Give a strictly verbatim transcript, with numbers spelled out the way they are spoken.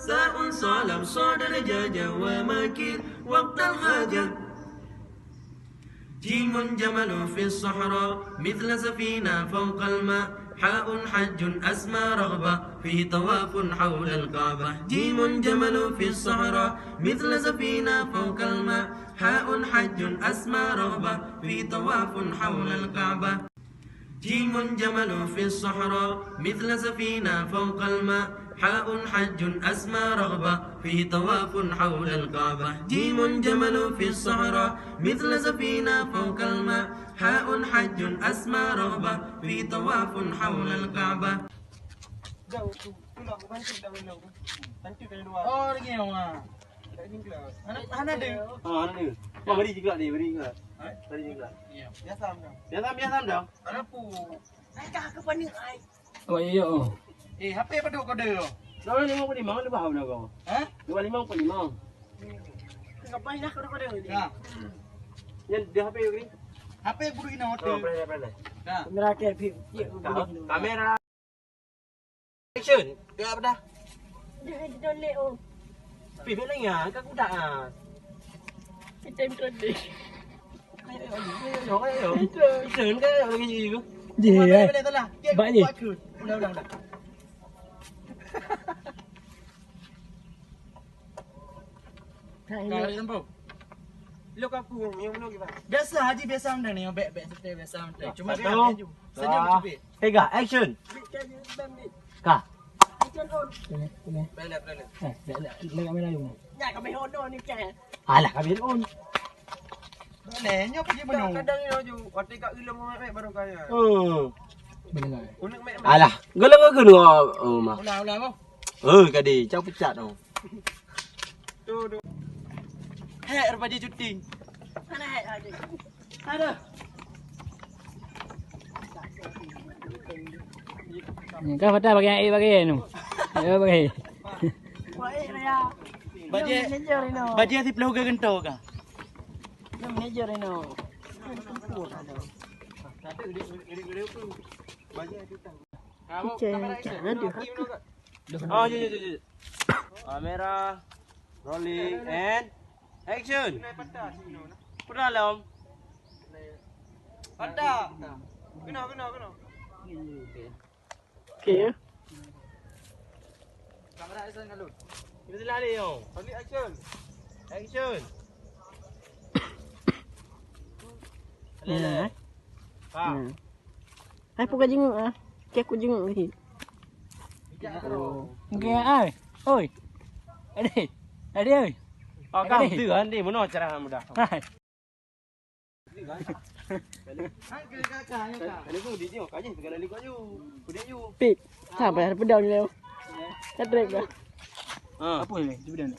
Sa'un salam saudara jaja wa makir waqtal hajah. Jimun jamalu fis sahra mithla safina fawqal ma. Ha'un hajjun asma raghba fihi tawafun hawlal Ka'bah. Jimun jamalu fis sahra mithla safina fawqal ma. Ha'un hajjun asma raghba fihi tawafun hawlal Ka'bah. Jimun jamalu fis sahra mithla safina fawqal ma. Ha'un hajjun asma raghba fihi tawafun hawlal Ka'bah. Jimun jamalu fis sahra mithla safina fawqal ma. Ha'un hajjun asma raghba fihi tawafun hawlal Ka'bah. Jauh tu, tu lah, bantu dah belum. Bantu kena dua. Oh, lagi yang mana? Hana, hana ada. Ah, hana ada. Wah, beri juga ni, beri juga. Ha? Beri juga. Ya. Biasa dah. Biasa, biasa dah. Hana pu. Ai, ka ke panik ai. Oh, iya, oh. Eh, H P padum kode tu? Dah lima puluh lima, dah baru dah kau. Ha? Dua lima puluh lima. Ngapain dah kode-kode ni? Ha. Yang dia H P ni? H P buru ina hotel. Oh, boleh, boleh. Ha. Kamera ke, pi-, pi-, Kamera. Action. Gerak dah. Dah, dah leh, oh. Pi, bek lagi ah, kat kudak ah. Kita intro deh. Ayo, ayo, ayo, ayo, ayo. Intro. Intro kan lagi je tu. Je, eh. Boleh, boleh, salah. Bak je. Ulang, ulang, ulang. Dah, ini. Dah, dah, dah. Lo kat aku, yang mana kita? Biasa, Haji biasa anda ni, bek, bek, santai, biasa anda. Cuma satu. Senyum, senyum, ah, cuba. Tiga, action. Ka. Sini, sini. Balik, balik. Eh, balik, balik, balik kamera you. Ya, kami hono ni, Ceh. Alah, kami on. Boleh, nyo pergi menung. Kadang nyo ju, waktu kat ilmu mek baru kaya. Hmm. Benar. Unek mek mek. Alah, gelo-gelo, oh, mah. Ulang, ulang, oh. Eh, kadi, cau pecat tu. Tu, tu. Hek, rupanya syuting. Mana hek tadi? Aduh. Ni kan patah bagi air bagi ni. Ya, bagi. Baik, raya. Bajet, manager ni, no. Bajet siplôh geuntô ka. Ni manager ni, no. Bajet. Cicak, jangan dia. Oh, ya, ya, ya, ya. Kamera, rolling, and action. Pernah lom. Patah. Kena, kena, kena. Okey, ya. Kamera action kalau. Kita telah ni, yo. Balik action. Action. Nah, eh. Ha. Nah. Hai, buka jenguk ah. Okey, aku jenguk lagi. Okey, ai. Oi. Ade. Ade, oi. Oh, kan tu kan dia mana cara mudah. Hai. Pit. Sabar, pedang ni. Ka trek dah. Ha. Apa ni? Cuba dah ni.